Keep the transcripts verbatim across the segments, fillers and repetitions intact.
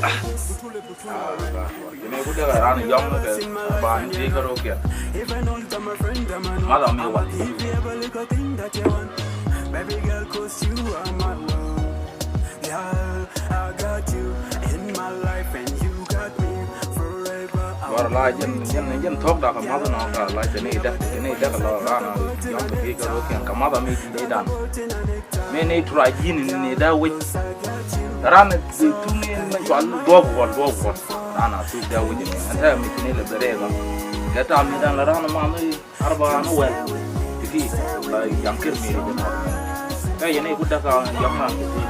Jɛn i̱ ku dee kɛ raan yɔ̱ŋ kɛ ba ni ji̱ kärɔ̱kiɛn. Math a mi wal. Duar la jɛn, jɛn, jɛn thuɔ̱k dak kɛ math nɔ ka la jɛn i̱ däk, jɛn i̱ däk la raan a yɔ̱ŋ kɛ ji̱ kärɔ̱kiɛn kɛ math a mi ji̱ dan. Mëë ni tura ji̱n ni, ni da wec. Ran ti tung ni mɛ cual duɔp wal, duɔp wal. Ran a tuk da wec ni. Anta mi kini le bere ga. Kɛ tam mi dan la ran ma ni arba ni wɛl. Ti ti la yam kir mi ri jama. Ka yene ku da ka yam na ti ti.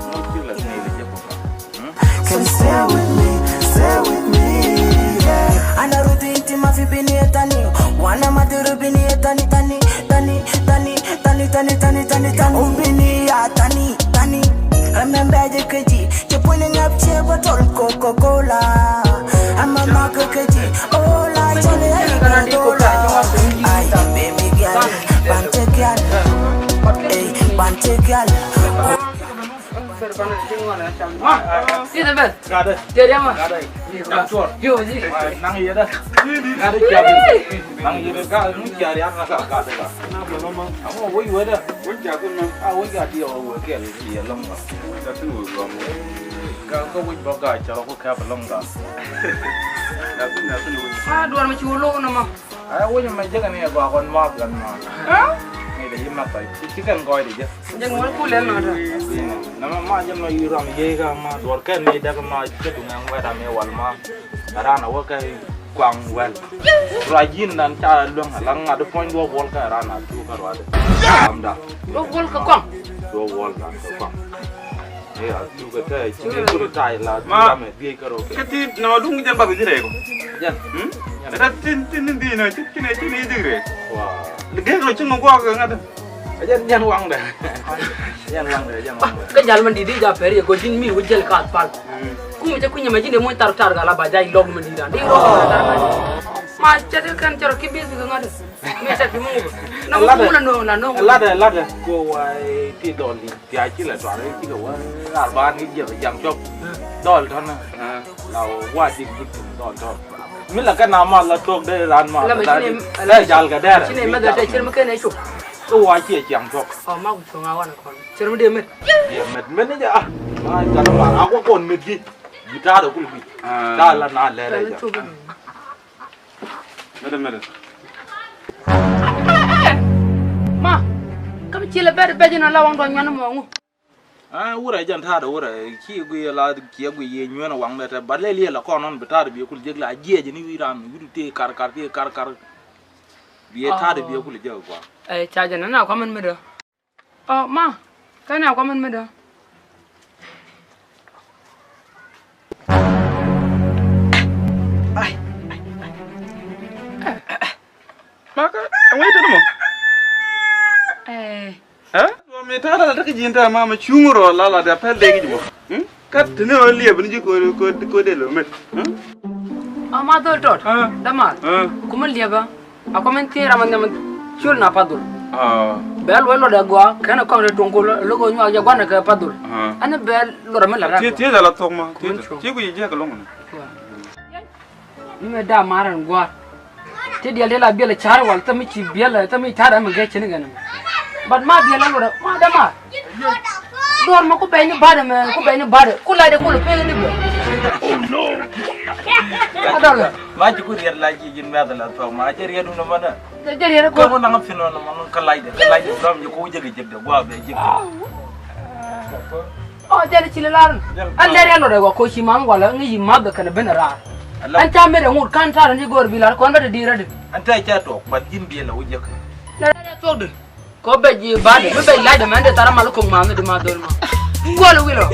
Mo ti la ni le jama. Can stay with me, stay with me, yeah. Ana rudin ti ma fi bini tani. Wana maduru bini tani, tani, tani. Umbini ya tani, tani. Remember the keji. Chipuni ngap che botol Coca-Cola. Ama maka keji. Ola chale ay botol. Ay, baby girl, bante girl. Ey, bante girl. Ti dɛ bɛl. Gatdɛ. Ti dɛ ma. Gatdɛ. Gatdɛ. Yo ji. Naŋ yɛ dɛ. Gatdɛ kiabi. Naŋ yɛ dɛ gatdɛ nu kiabi ya na gatdɛ la. Aŋɔ woi wɛ dɛ. Woi kiabi na. A woi gatdɛ yɛ woi kɛl yɛ lɔŋ la. Ka ka woi bɔ gatdɛ cɛ rɔ ko kɛp lɔŋ la. A duɔr mi ci wolo na ma. Ay, wec mɛ jek ni gɔaa kɔn math kɛn ma. Ni dee yi math a ci kɛn gɔɔy di jek. Jek mɔ ku lɛl nɔ ta. Nɛ ma ma jek ma yi ram yee ka ma duɔr kɛn ni dek ma cɛ duŋ ɛŋ wɛt a mi wal ma. Ran a wä kɛ kuaŋ wɛl. Ruac yin dan ca luäŋ a la ŋa̱t puɔ̱ny duɔk wuɔl kɛ ran a tu kä ruac. Ram da. Duɔk wuɔl kɛ kuaŋ. Duɔk wuɔl dan kɛ kuaŋ. Ëë, a thukɛ te ci ni kuri tay la ma. Lamɛ dhiec kärɔ̱ kɛ ti nɔ duŋ jɛn bath ji̱ rɛɛk. Jɛn. Hmm? Jɛn. Ɛ tin tin ni dhiec nɔ ci ci ni ci ni dhiec rɛɛk. Wa. Ni dhiec rɔ ci ŋɔ guak kɛ ŋa̱t. Jɛn jɛn waŋdɛ. Jɛn waŋdɛ, jɛn waŋdɛ. Kä jal man di di ja pɛr yɛ gɔl ji̱n mi wä jɛl ka pal. Hmm. Kum cɛ kunyɛ ma ji̱n de moc tar tar gala ba jay lɔk man di dan di rɔ tar man. Ma cɛ de kan cɛ rɔ ki bi bi ŋa̱t. Mi cɛ ki mu. Na mu la no na no. Ladɛ ladɛ ko wa ti dɔl di. Pia ci la tuar ci kɛ wä ar ba ni jɛ jam cɔp. Dɔl tɔn. La wa di dɔl tɔn. Mi la kɛ na ma la tuɔk de ran ma la di. La jal kɛ dɛr. Ci ne mɛ dɛ cir mi kɛ ne cop. Ko wa ci ciam tuɔk. Ɔ ma ku tuɔŋ a wan kɔn. Cir mi de mɛ. Ye mɛ mɛ ni ja. Ma ja ma a ko kon mɛ di. Di ta da kul bi. Ta la na lɛ rɛ ja. Mɛdɛ mɛdɛ. Ma, kä mi ci lɛ bɛt bɛt inɔ la waŋ dɔ̱ŋ nyuan mɔ ŋu. A wurɛ jɛn ta̱a̱dɛ wurɛ ci gui la kiɛ gui yɛ nyuɛn waŋdɛ tɛ ba lɛl yɛ la kɔn nɔn bi ta̱a̱dɛ bi kul jek la jiɛc ni wi̱i̱ ram wi̱i̱ tëë kar kar tëë kar kar. Bi yɛ ta̱a̱dɛ bi kul jek kua. Ɛ ca jɛn na kua mɛn mɛdɛ. Ɔ ma, kä ni a kua mɛn mɛdɛ. Ai, ai, ai. Ma kä, ɛŋu i̱ tɛt mɔ? Ɛ. Ɛ? Duɔm i̱ ta̱a̱ la tekɛ ji̱n tɛmɛ ma mɛ cuŋ rɔ la la dɛ pɛl dee ki ji̱ mɔ. Hmm? Kat tini ɣä liɛp ni ji̱ ko, ko, ko dee lo met. Hmm? Ɔ ma dhol tɔt. Ɛ. Dämaar. Ɛ. Kumä liɛpä. A kɔmɛn thiec ram a nhiam col na path dhol. Aa. Bɛ luɔc luɔt ɛ gɔaa kɛn a kɔm rɛ tuɔŋ kol lo̱k ɛ nyuak jɛ gua̱n ɛ kɛ path dhol. Aa. Ɛn bɛ luɔt ɛ mi la rak. Thiec, thiec ala thuɔk ma, thiec. Kumɛn thiec. Thiec ku yi jiɛk ɛlɔŋ ni. Mi mɛ da mar ɛn gua̱a̱r. Ti diɛl diɛl a biɛl ɛ car wal thämi ci biɛl ɛ thämi tar ɛmɛ gɛ cini gɛn ɛmɛ. But ma biɛl ɛ luɔt ɛ ma da mar. Duɔr mɛ ku bɛny ni badɛ mɛ ku bɛny ni badɛ ku laydɛ ku lɛ pek ni bɛ. Oh no. Adɔlɛ. Ma ci ku riɛt la ci ji̱n mɛth la thɔk ma ci riɛt wun mɔ dɛ. Jɛ riɛt ku. Kɛ wun naŋ pin wun mɔ nun kä laydɛ kä laydɛ dɔm ji ku jek jek dɛ gua bɛ jek. Ɔ jɛn ci lɛ lar. An lɛr yɛ lɔt ɛ wa ko ci mam wala ŋi yi math bɛ kɛn ben raar. An ca met ɛ ŋut kan tar ni gor bi lar kɔn bɛ te di rɛ di. An tɛ ca tɔk bat ji̱n bi lɛ wu jek. Lɛ rɛ tɔk di. Kɔ bɛ ji̱ ba̱a̱dɛ mi bɛ la̱cdɛ mɛn dee thar amal ko̱ŋ ma̱a̱n ni di ma dhol ma. Guɔl wilɔ.